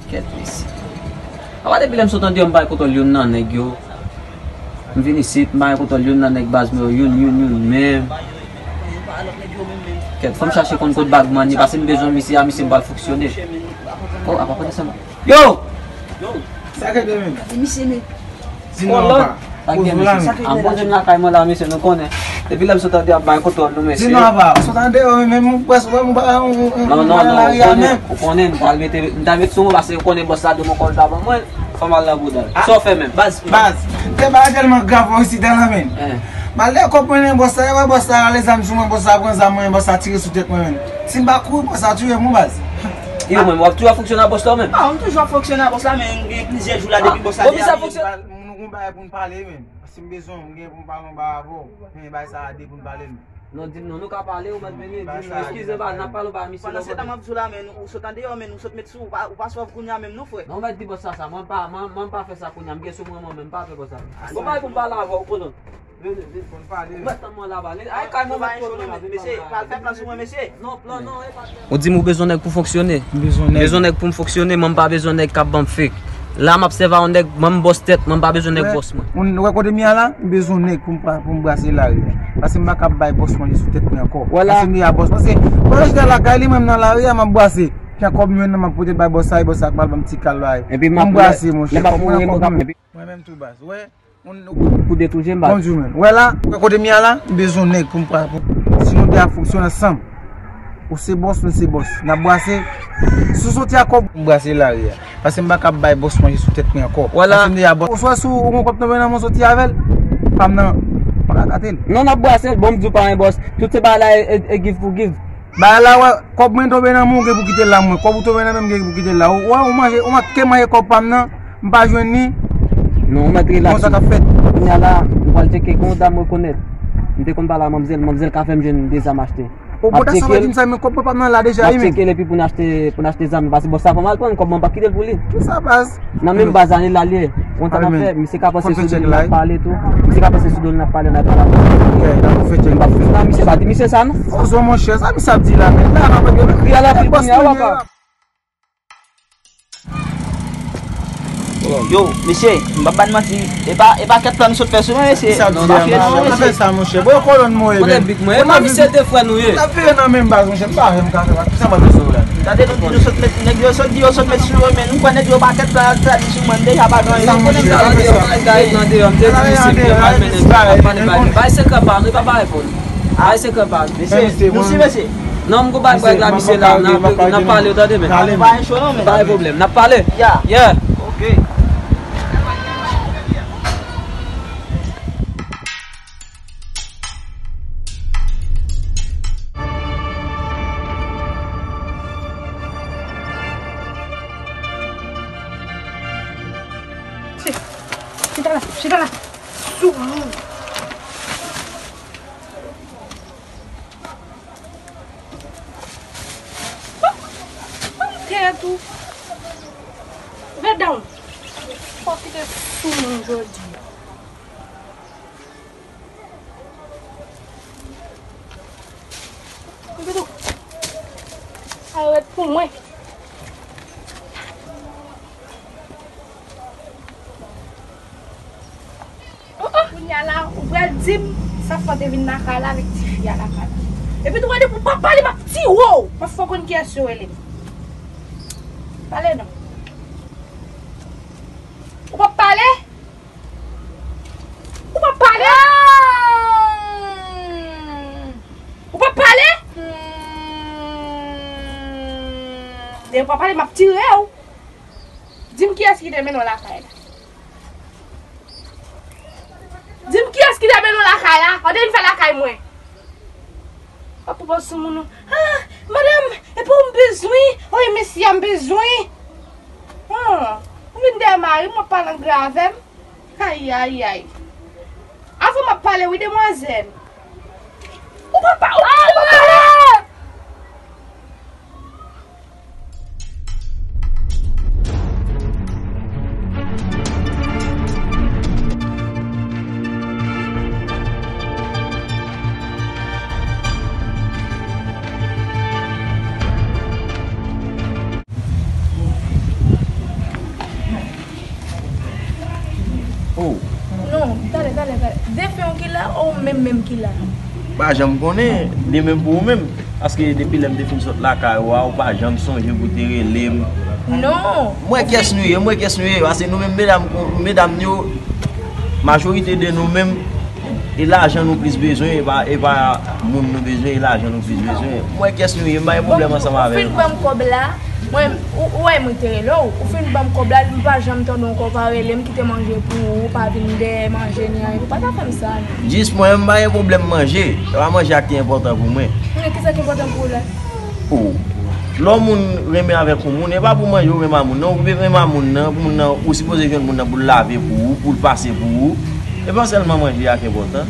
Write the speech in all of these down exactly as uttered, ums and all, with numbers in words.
Kèt mesye. Apa depi lè m sot andeyò m pa gen kontwòl youn nan nèg yo. M vin isit, m pa gen kontwòl youn nan nèg baz mwen yo, youn, youn, youn menm. Kèt, fò m chache konn kot bagman ye, paske m bezwen misye a, misye m pral fonksyone. Oh, apa kote sa. Yo! Sa k ap fèt menm? Gade misye menm. Di non, pa. Pa gen, mesye. An poze m lakay mwen la, mesye, nou konnen. Depi lè m sot andeyò ap bay kontwòl nou, mesye. Di non, pa. Sot andeyò menm, ou pwès wè m ba ou. Non, non, non, ou konnen, ou konnen, m t al mete, m t al mete sou mwen, paske ou konnen bòs la de mon kòl ta ban mwen, fò m al nan bouda l. Sa w fè menm? Baz, baz, te bagay tèlman grav isit la menm. Malè kòb mwen nan bòs la, wè bòs la rale zam sou mwen, bòs la pran zam mwen, bòs la tire sou tèt mwen menm. Si m pa kouri, bòs la tiye m, wi baz. E ou menm, w ap toujou ap fonksyone ak bòs la ou menm? Ah, m toujou ap fonksyone ak bòs la, men gen plizyè jou la depi bòs la dehâ. Bon, men sa fonksyone. Nou gon bagay pou n pale menm. Si m bezwen w, m gen pou m pale yon bagay avè w. Men bagay sa a de pou n pale menm. Non, di m non, nou ka pale, ou mèt vini, di m non, eskize baz, n ap pale yon bagay misye. Pandan se tan m ap di w la, men ou sot andeyò, men ou sot met sou, ou pa, ou pa swav kounye a menm non, frè. Non, ou mèt di bòs la sa, mwen pa, mwen, mwen pa fè sa kounye a, m gen sou mwen, mwen menm, m pa fè bòs la. Gon bagay pou m pale avè w, konnen. Vini, vini. Ou mèt tann mwen laba. Ay, kay mwen mèt konnen laba, vini. Mesye, pa fè plan sou mwen, mesye. Non, plan non, e pa plan. Ou di m ou bezwen nèg pou fonksyone. M bezwen nèg. Bezwen nèg pou m fonksyone, mwen m pa bezwen nèg k ap ban m fake. La m ap sèvi a yon nèg, mwen m bòs tèt, mwen m pa bezwen nèg bòs mwen. Ou wè kote m ye a la, m bezwen nèg pou m pa, pou m brase lari a. Paske m pa kab bay bòs manje sou tèt mwen ankò. Paske m deja bòs. Paske pandan chita lakay li, mwen m nan lari a, m ap brase. Pran kòb mwen nan, m ap pote bay bòs sa, e bòs sa pral ban m ti kal la. Pou m brase, monchè, kòb mwen nan kòb mwen. Mwen menm tou baz. Wè. Pou detouje m baz. Bonjou, men. Wè la, wè kote m ye a la, m bezwen nèg pou m pa, pou, si nou de a fonksyone ansanm. Ou se bòs, mwen se bòs. N ap brase. Si w soti a kòb, m brase lari a. Paske m pa kab bay bòs manje sou tèt mwen ankò. Paske m deja bòs. Oswa si w gon kòb tonbe nan men w soti avè l, pa m nan, pa ka gate l. Non, n ap brase l. Bon, m di w pa gen bòs. Tout se bagay la e, e, e give pou give. Bagay la, wè, kòb mwen tonbe nan men w, gen pou kite l la mwen. Kòb ou tonbe nan men m, gen pou kite l la. Ou, wè, ou manje, ou manke manje kòb pa m nan, m pa jwenn li. Non, ou mèt rilaks. Konsa k ap fèt. Kounye a la, m pral tcheke, gon dam rekonèt. M te konn pale a manmzèl, manmzèl ka fè m jwenn de zam achte. Ou pota sa va di m sa, men kòb mwen pa m nan la deja, wi, men. M ap tcheke l epi pou n achte, pou n achte zam, paske bòs la pa mal pran, kòb mwen pa kite l pou li. Kisa, baz? Nan menm baz la, li la l ye. Yon tan n ap fè, misye ka panse sou do l, n ap pale tou. Misye ka panse sou do l, n ap pale, n ap pale. Ok, n ap fè tchèk. M p ap fè nan misye, pa di misye sa, non. Fòs, monchè, sa misye ap di la, men la, n ap kriye la, pi kounye a, w ap. Yo, mesye, m p ap ba n manti. E pa, e pa kèk plan nou sot fè sou mwen, mesye. Sa di, non, pa fè sa, monchè. Bon, kolòn mwen, men. Kote big mwen? E pa misye de frè nou ye. N ap vire nan menm baz, monchè. M pa vle m ka fè sa. Sa mwen bezwen la. Gade nou di nou sot met, nèg yo sot di yo sot met sou yo, men nou kwè nèg yo pa kèk plan al fè sou mwen. M deja pa gen anyen. Sa, monchè, pa fè sa. Nan deyò, m te di misye, m te pral mennen, bay sekrè pa nou, e pa bay pou nou. Bay sekrè pa nou. Mesye, nou si, mesye. Non, m gon bagay la, misye la, n ap, n ap pale, w tande, men. Pa gen cho non, men. Pa gen pwoblèm, n ap pale. Ya. Yeah. Ok. Chita la, chita la. Sou. Ban m tèt ou. Medam, fò kite sou moun jodi. Koupe tou. Arèt pou mwen. Oh, oh. Kounye a la, ou pral di m sa fè w te vin lakay la avèk tifi a lakay la. Epi tou, gade pou w pa pale, m ap tiye w. M ap fè w konn kiyès yo rele m. Pale non. Ou p ap pale? Ou p ap pale? Ou p ap pale? Depi w pa pale, m ap tire w. Di m kiyès ki te mennen w lakay la. Di m kiyès ki te mennen w lakay la. Ou te vin fè lakay mwen. W ap pran sou moun ou. Ah, madanm, e pa w m bezwen. Oy, mesye a m bezwen. Ah, ou vin dèyè mari m, w ap pale anglè avè m. Ayayay. Avè w m ap pale wi, demwazèl. Ou pa pa, ou, ou pa pale. Ki la? Pa janm konnen, de menm pou ou menm. Paske depi lè m te fin sot lakay ou a, ou pa janm sonje pou te rele m. Non. M wè kiyès nou ye, m wè kiyès nou ye. Paske nou menm medam, medam yo, majorite de nou menm, e lajan nou plis bezwen, e pa, e pa moun nou bezwen, e lajan nou plis bezwen. M wè kiyès nou ye, m pa gen pwoblèm ansanm avè nou. Ou fin ban m kòb la, mwen, ou, ou wè mwen te rele w, ou fin ban m kòb la, m pa janm tande w ankò, pa rele m, kite manje pou ou, pa vin dèyè manje ni anyen, ou pa ta fè m sa, non. Jis mwen, m pa gen pwoblèm manje, se pa manje a ki enpòtan pou mwen. Men kisa ki enpòtan pou ou la? Oh. Lè yon moun renmen avèk yon moun, e pa pou manje ou renmen a moun nan, ou renmen a moun nan, moun nan, ou sipoze jwenn moun nan pou l lave pou ou, pou l pase pou ou. E pa sèlman manje a ki enpòtan.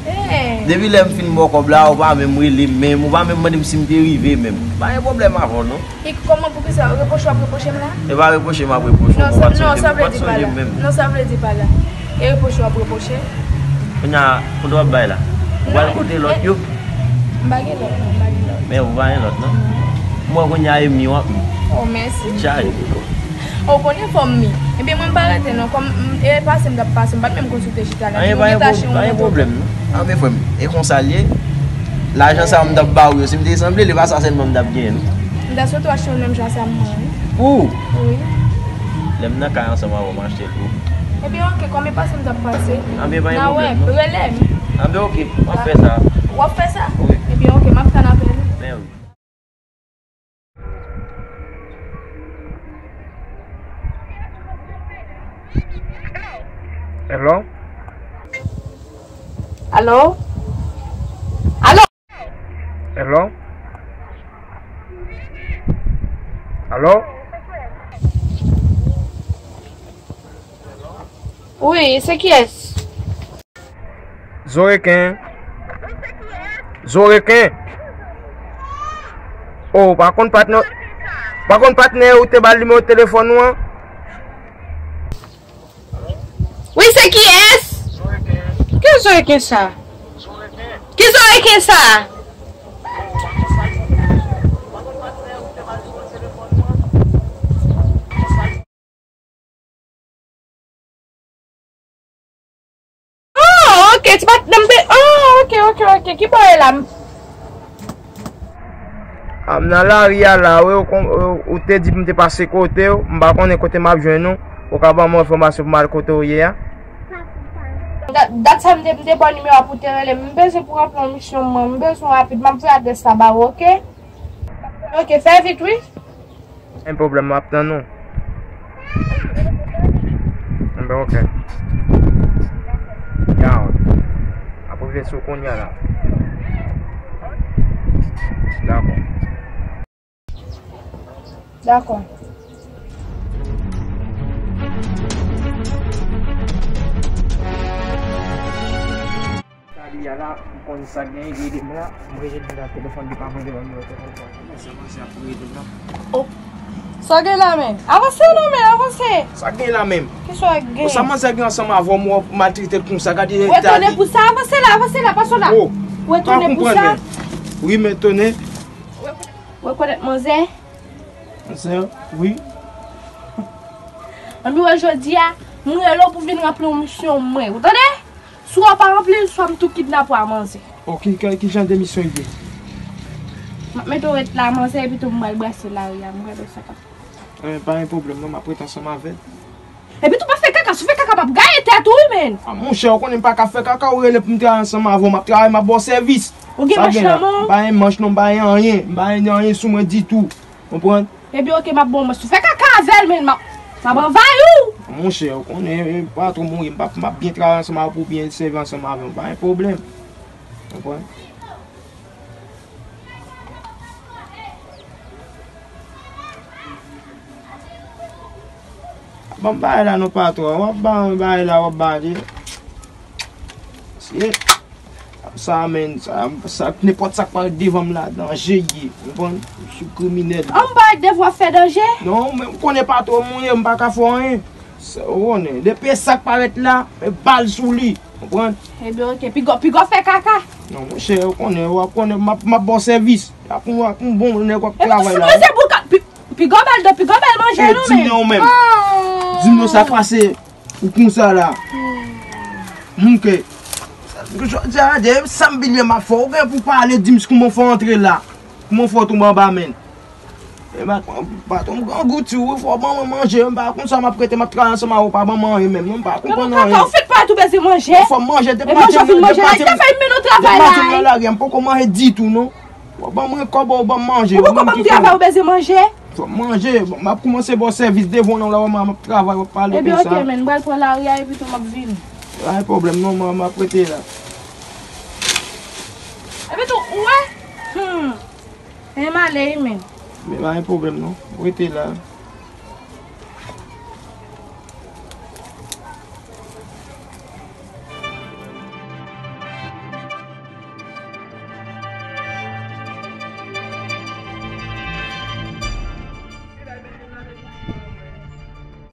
Eh. Depi lè m fin ba w kòb la, ou pa menm rele m menm, ou pa menm mande m si m te rive menm. Pa gen pwoblèm avè w non. E kòman, poukisa repwoche w ap repwoche m la? E pa repwoche m ap repwoche w, non, ou pa t sonje m, ou pa t sonje m menm. Non, sa vle di pa la. E repwoche w ap repwoche? Kounye a, kote w ap bay la? Ou pral kote lòt yo? M pa gen lòt, non, m pa gen lòt. Men ou pa gen lòt, non? M wè kounye a e mi w ap mi. Oh, mèsi. Chay. Ou konnen fò m mi. Ebyen, mwen m pa rete, non. Kòm m, e pase m t ap pase, m pa t menm konn si w te chita la. Anyen, pa gen pwob-, pa gen pwoblèm, non. Anben, frè m, e konsa l ye. Lajan sa a m t ap ba w yo, si m te sanble, e pa sa sèlman m t ap genyen, non. M ta swete w achte l menm jan sa m mwen, wi. Pou ou? Wi. Lè m nan kay ansanm avè w, m achte l pou ou. Ebyen, oke, kòm e pase m t ap pase. Anben, pa gen pwoblèm, non. Rele m. Anben, oke, m ap fè sa. W ap fè sa? Wi. Ebyen, oke, m ap tann apèl ou. Men wi. Hello? Alo? Alo? Hello? Alo? Wi, se kiyès? Zoreken. Zoreken. Oh, pa konn patnè, pa konn patnè ou te ba l nimewo telefòn ou an? Wi, se kiyès? Ki Zoreken sa? Ki Zoreken sa? Oh, ok, ti patnè m te, oh, ok, ok, ok, ki bò e la? M nan lari a la, wi, ou kon-, ou, ou te di pou m te pase kote w, m pa konnen kote m ap jwenn ou, ou ka ban mwen enfòmasyon pou m al kote w ye a? Dat, dat sa m te, m te ba w nimewo a pou w te rele m, m bezwen pou ranpli yon misyon mwen, m bezwen rapid, m ap voye adrès la ba ou, ok? Ok, fè vit, wi. Gen pwoblèm, m ap tann ou. Enben, ok. Yaw. M ap rive sou kounye a la. Dakò. Dakò. Sa li a la, m konn sa k genyen, li rele m la, m rele li nan telefòn, li pa mande ban m nimewo telefòn. Kòman sa, kòman sa ap rele m la? Oh. Sa gen la menm? Avanse non, men, avanse. Sa gen la menm? Kisa w gen? Sa manzè gen ansanm avè w, w ap maltrete l konsa, gade eta li. Retounen pou sa, avanse la, avanse la, pa sot la. Oh. Retounen pou sa. Wi, men tounen. Rekonèt manzè? Manzè, wi. Ann wè jodi a, m rele w pou vin ranpli yon misyon mwen. Ou tande? Si w pa ranpli l, swa m tou kidnape w a manzè. Oh, ki, ki, ki jan de misyon l ye? M ap mete w ret la, manzè, epi tou m pral brase lari a, m pral wè sa k ap. Eh, pa gen pwoblèm, non, m ap ret ansanm avè l. Epi tou pa fè kaka, si w fè kaka, m ap gaye tèt ou, wi, menn. Ah, monchè, ou konnen m pa ka fè kaka, ou rele pou m travay ansanm avè w, m ap travay, m ap ba w sèvis. Ou gen manch nan men w? M pa gen manch, non, m pa gen anyen, m pa gen anyen sou mwen ditou. Konprann? Ebyen, oke, m ap ba w manch. Si w fè kaka avè l, menn, m ap, m ap anvayi w. Monchè, ou konnen, eh, patwon mwen, m ap, m ap byen travay ansanm avè w, pou byen sèvi ansanm avè w, pa gen pwoblèm. Konprann? Ban m bagay la non, patwon. W ap ban m bagay la, w ap ba li. Se sa, menn, sa, sa, nenpòt sa k parèt devan m la, danje ye, konprann? M sou kriminèl. An m parèt devan w ap fè danje? Non, men m konnen patwon m ou ye, m pa ka fè w anyen. Sa, ou konnen, depi e sa k parèt la, e bal sou li, konprann? Ebyen, oke, piga w, piga w fè kaka. Non, monchè, ou konnen, w ap konnen, m ap, m ap ba w sèvis. Ak yon, ak yon bon nèg w ap travay la. Epi tou sou manzè boul ka, pi, piga w ba l do, piga w ba l manje non, menn. Di m non, menm. Di m non sa k pase. Ou konsa la. Moun ke. Sa Jodi a, de sa m bliye m ap fè. Ou gen pou pale, di m kouman w fè antre la. Kouman w fè w tonbe anba men. E patwon, patwon m grangou ti wi, fò ban mwen manje, m pa konn sa m ap rete, m ap travay ansanm avè w, pa ban mwen anyen menm, non, m pa konprann anyen. Kaka, ou fèk pa tou bezwen manje. Fò m manje, depi maten, depi maten m nan lari a, m poko manje ditou, non. Fò ban mwen kòb, ou ban m manje. Ou poko ban m travay, ou bezwen manje. Fò m manje, bon, m ap kòmanse ba w sèvis devan w la, w ap travay, w ap pale konsa. Ebyen, ok, men, m pral pran lari a, epi tou m ap vini. Pa gen pwoblèm, non, m ap rete la. Epi tou, ou wè? Hmm. E m ale wi, men. Men pa gen pwoblèm, non. Rete la.